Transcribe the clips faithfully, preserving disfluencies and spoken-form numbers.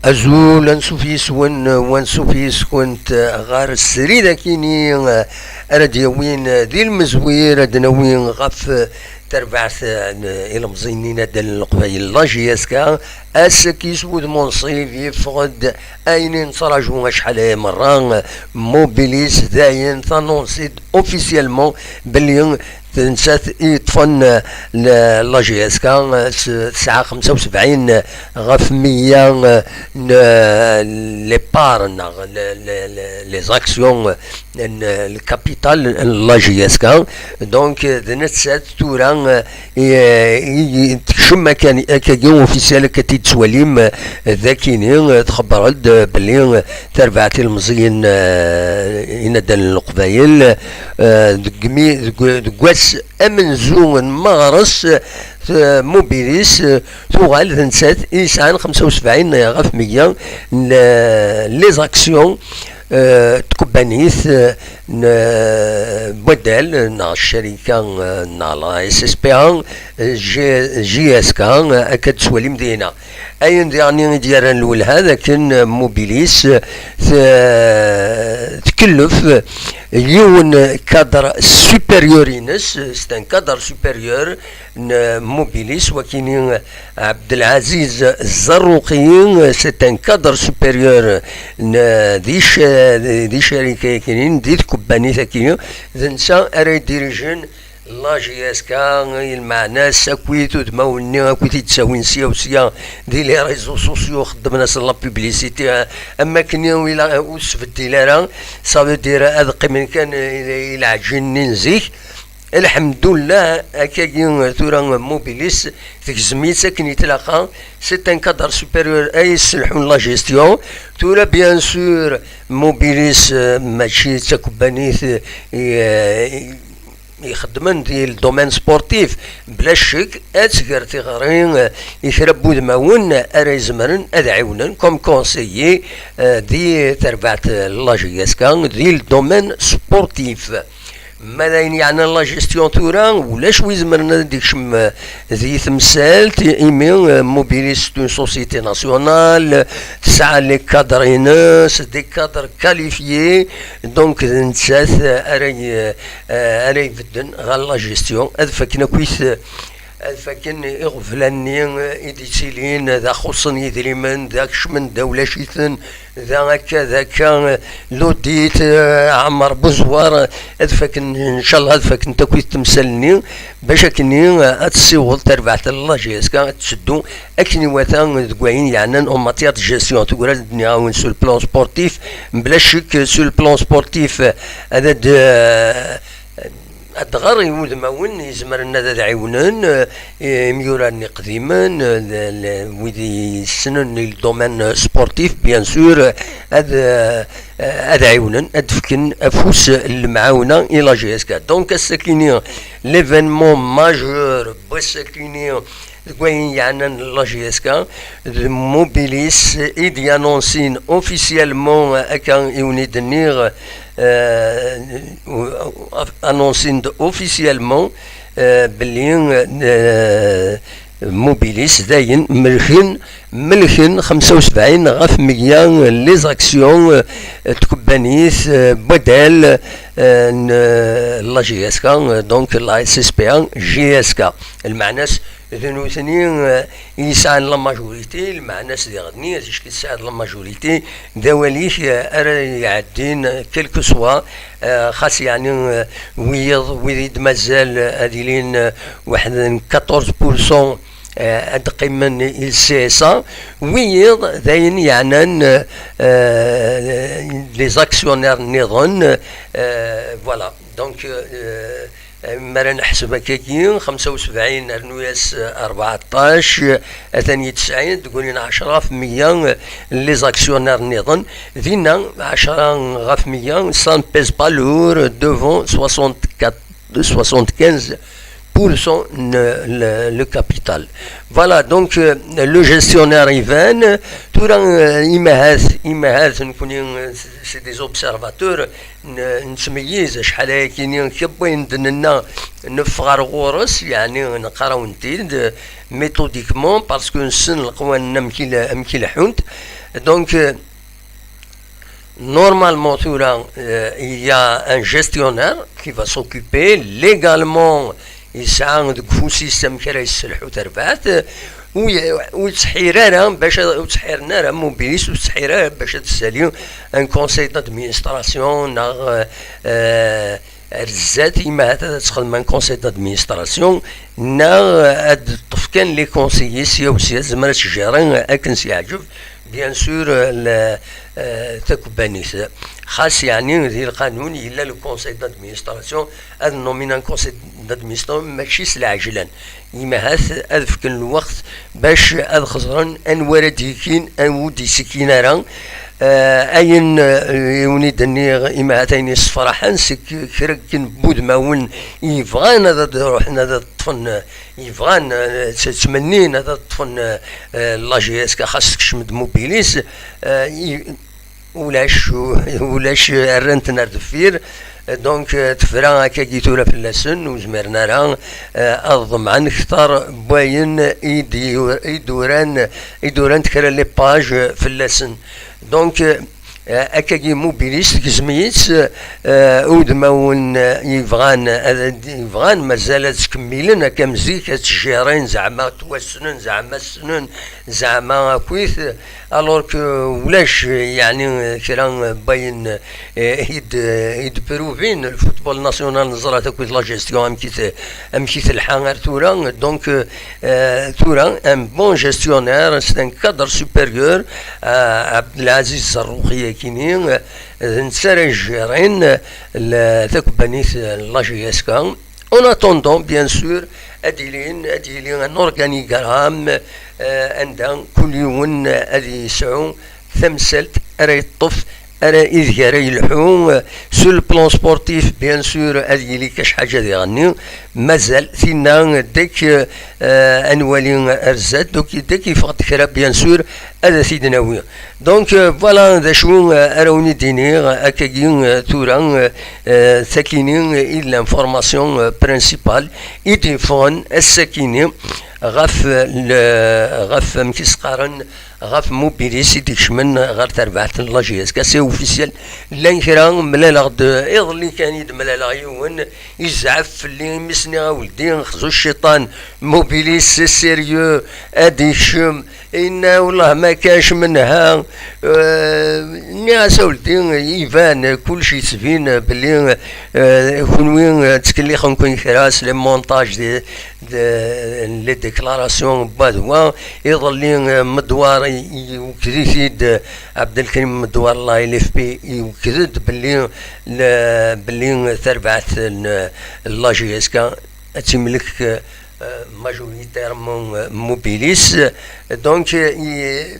Azul, ansuf yis-wen, wansuf yis-kent ɣer srid akini ara d-yawin di lmezwir ad d-nawi ɣef terbaɛt n ilemẓiyen n inaddalen n Leqbayel, la J S K. Ass-agi s wudem unṣib yeffeɣ-d ayen i nettraǧu acḥal aya merra, Mobilis dayen tanunsi-d officiellement belli d nettat i yeṭṭfen, eh, la J S K, eh, s-, tesɛa xemsa u sebɛin ɣef meyya, eh, n, eh, les parts neɣ le-, le-, le-, les actions, eh, n, eh, le capital n la J S K. Donc, eh, d nettat tura, eh, i, i, i tekcem akka, akkagi officiel, akka t-id-tettwalim, eh, d akini, eh, txebber-d, eh, belli, eh, terbaɛt ilemẓiyen, eh, inaddalen n Leqbayel, eh, deg mi-, deg, deg wass amenzu n meɣres, eh, Mobilis, eh, tuɣal d nettat i yesɛan xemsa u sebɛin ɣef meyya n, eh, les actions, eh, n tkebbanit, eh, n, eh, Boydel, neɣ ccarika, eh, neɣ la S S P A, eh, J-, J S K, eh, akka d-tettwalim dinna. Ayen diɣen i d-yerran lwelha d akken, eh, Mobilis, eh, t-, tkellef yiwen cadre supérieur-ines, c'est un cadre supérieur n Mobilis, wakini, eh, Abdelaziz Zarruqi, c'est un cadre supérieur n, di c-, di ccarika-yakini, di tkebbanit-akini, d netta ara yedirijen la J S K, i lmeɛna-s akkit udmawen-nni akkit i d-ttawin sya u sya di les réseaux sociaux, xeddmen-asen la publicité, am wakken ur ila-, ur sbeddil ara, ça veut dire ad qqimen kan i, i lɛeǧin-nni n zik. Lḥemdullah, akkagi tura Mobilis tegzem-itt akken i tlaqa, c'est un cadre supérieur ay yesselḥun la gestion. Tura, bien sûr, Mobilis, euh, mačči d takebbanit, euh, i, ixeddmen di le domaine sportif, bla ccek ad tger tiɣri, eh, i kra n wudmawen ara izemren ad ɛiwnen comme conseiller, eh, di terbaɛt, eh, la J S K, di le domaine sportif. Ma d ayen yeɛnan la gestion tura, ulac wi izemren ad d-ikcem, eh, di temsalt, imi, eh, Mobilis c'est une société nationale, tesɛa les cadres-ines, des cadres qualifiés, donc d nettat, eh, ara y-, eh, ara ibedden ɣer la gestion, ad fakken akkit, ad fakken iɣeblan-nni i d-ittilin, d axuṣṣen yidrimen, d akecmen, d ulac-iten, d akka, d akka, l'audit, eh, Ɛmer Buzwar, ad fakken, ncallah, ad fakken akkit temsal-nni, bac akkenni, eh, ad tessiweḍ terbaɛt n la J S K, ad tseddu akken iwata deg wayen yeɛnan en matière de gestion. Tugar ad d-nniɣ-awen sur le plan sportif, bla ccek sur le plan sportif, ad, ad, ad d-ɣer i wudmawen izemren ad, ad ɛiwnen, eh, imyuraren iqdimen, eh, le, le, wid yessnen i le domaine sportif, bien sûr, ad, eh, ad ɛiwnen, ad d-fken afus n lemɛawna i la J S K. Donc, ass-akini, l'événement majeur n wass-akini, deg wayen yeɛnan la J S K, d Mobilis i d-yanonsin officiellement, akka i wen-id-nniɣ, eh, anonsin-d officiellement, eh, belli, eh, Mobilis dayen melken, melken xemsa u sebɛin ɣef meyya les actions, eh, n tkebbanit, eh, Boydel, eh, n, eh, la J S K, eh, donc la S S P A J S K. Lmeɛna-s, d nutni, eh, i yesɛan la majorité, lmeɛna-s diɣenni, ticki tesɛiḍ la majorité, d awal-ik, eh, ara iɛeddin, eh, quel que soit, eh, xas yeɛni, eh, wiyiḍ, wid i d-mazal, eh, ad ilin, eh, weḥd n quatorze pour cent, eh, ad d-qqimen i le C S A, wiyiḍ d ayen yeɛnan, eh, eh, les actionnaires nniḍen, eh, voilà. Donc, eh, mi ara neḥseb akkagi, xemsa u sebɛin rnu-yas rbeɛṭac, atan-iyi tesɛin, deg win ɛecra ɣef meyya n les actionnaires nniḍen. Dinna, ɛecra ɣef meyya, ça ne pèse pas lourd devant soixante-quatre, soixante-quinze pour cent n le, le capital. Voilà, donc, euh, le gestionnaire iban, tura, euh, imahat, imahat, nekkni, euh, c'est des observateurs, n-, nettmeyyiz acḥal ayakini kra n wayen d-nenna neffeɣ ar ɣur-s, yeɛni neqqar-awen-t-id, euh, méthodiquement, parce que nessen leqwanen amek i la-, amek i leḥḥunt. Donc, euh, normalement, tura, euh, il y a un gestionnaire qui va s'occuper légalement. Yesɛa deg ufus-is amek ara yesselḥu tarbaɛt, ur y- ur yettḥir ara bac ad- ur ttḥiren ara Mobilis, ur yettḥir ara bac ad tessali un conseil d'administration neɣ, euh, euh, ar zdat, ima ahat ad txedm un conseil d'administration, neɣ ad ṭṭef kan les conseillers sya u sya, tezmer ad tjiri akken s-yeɛǧeb, bien sûr, la, euh, takebbanit. Xas, yeɛni, di lqanun yella le conseil d'administration, ad nommin un conseil d'administration, mačči s lɛejlan. Ima ahat ad fken lweqt bac ad xeẓren anwa ara d-yekin, anwa ur d-yettekkin ara. Eh, ayen, eh, i wen-id-nniɣ, ima ahat ayen yessefraḥen, c'est que kra n wudmawen yebɣan ad, ad ruḥen ad ṭṭfen, eh, yebɣan, eh, tt- ttmennin ad ṭṭfen, eh, eh, la J S K, xas tekcem-d Mobilis, eh, i- ulac, ulac, rran-ten ar deffir. Donc, eh, tefra akkagi tura fell-asen, ur zmiren ara, eh, ad ḍemɛen kter n wayen i d-, i d-uran, i d-urant kra les pages fell-asen. Donc, eh, akkagi Mobilis tegzem-itt, eh, udmawen, eh, yebɣan, ad, yebɣan mazal ad ttkemmilen akka am zik, ad ttjirin, zeɛma ttwassnen, zeɛma ssnen, zeɛma akkit, alors que ulac, yeɛni, kra n wayen, eh, i d-, i d-pruvin le football national, neẓra-t akkit la gestion amek i t-, amek i telḥa ar tura. Donc, eh, tura, un bon gestionnaire, c'est un cadre supérieur, eh, Abdelaziz Zarruxi akini, eh, d netta ara yejjirin, eh, la takebbanit, eh, la J S K. En attendant, bien sûr, ad ilin, ad yili un organigramme, eh, anda kul yiwen ad yesɛu tamsalt ara yeṭṭef, ara, ideg ara yelḥu, eh, sur le plan sportif, bien sûr, ad yili kac ḥaǧa diɣenni, mazal tinna deg, eh, ad nwali ar zdat, donc deg yeffeɣ-d kra, bien sûr, ad t-id-nawi. Donc, euh, voilà d acu, euh, ara wen-id-iniɣ, euh, akkagi, euh, tura, euh, euh, takini, euh, i d l'information, euh, principale i d-yeffɣen ass-akini ɣef, euh, le, ɣef, amek i s-qqaren, ɣef Mobilis i d-ikecmen ɣer terbaɛt n la J S K, c'est officiel. Llan kra, mlaleɣ-d, euh, iḍelli kan i d-mlaleɣ yiwen, izɛef fell-i imi s-nniɣ a weldi, xzu cciṭan, Mobilis, c'est sérieux, ad ikcem. Inna: "Wellah ma kac menha." Eh, nniɣ-as: "A weldi, iban, kullec yettbin belli, eh, kunwi, eh, ttkellixen-ken kra s les montages de, de, les déclarations n wa d wa." Iḍelli, eh, Medwar i-, iwekked-it-id, eh, Abdelkrim Medwar, la L F P, iwekked-d belli, le-, belli tarbaɛt n, n la J S K ad tt-imlek, eh, majoritairement, eh, Mobilis. Donc, eh, i-,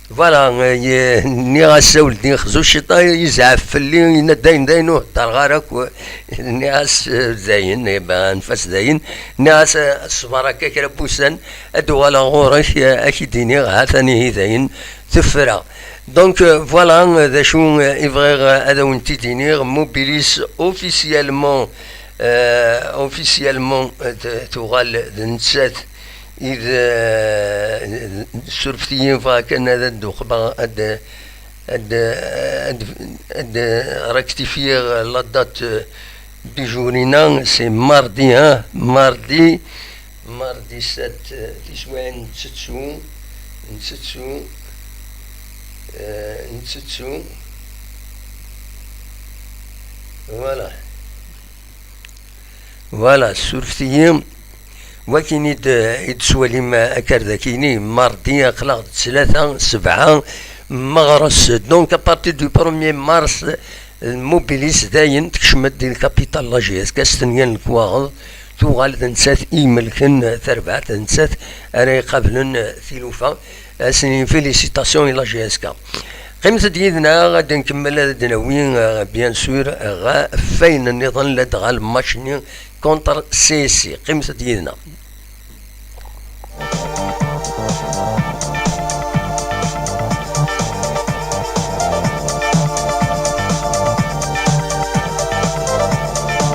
voilà, eh, i-, nniɣ-as: "A weldi, xzu cciṭan." Yezɛef fell-i, yenna-d: "Dayen, dayen, ur heddreɣ ara akk." Nniɣ-as: "Eh, dayen, eh, ben, anef-as dayen." Nniɣ-as: "Eh, ṣber akka kra n wussan, ad d-uɣaleɣ ɣur-k, eh, ad k-id-iniɣ, ha-t-an ihi dayen, tefra." Donc, eh, voilà, eh, d acu, eh, i bɣiɣ, eh, ad awen-t-id-iniɣ. Mobilis officiellement, euh, officiellement, euh, t-, tuɣal d nettat i d, euh, surfet-iyi, bɣiɣ kan ad d-uqbeɣ, ad, ad, ad, ad rectifier la date, euh, du jour-ina, c'est mardi, hein, mardi, mardi sept, euh, tiswiɛin, nettettu, nettettu, euh, nettettu. Voilà. Voilà, surfet-iyi. Wakin i d-, i d-teswalim akardakini, mardi, aql-aɣ d ttlata, sebɛa, meɣres. Donc, à partir du premier mars, Mobilis dayen tekcem-d di lkapital la J S K, s tenya n lekwaɣeḍ, tuɣal d nettat i imelken tarbaɛt, d nettat ara iqablen tilufa. Asen félicitations i la J S K. Qqimet-d yid-neɣ, ad nkemmel ad d-nawi, euh, bien sûr, ɣef wayen nniḍen ladɣa lmatch-nni contre C S C. Qqimet-d yid-neɣ.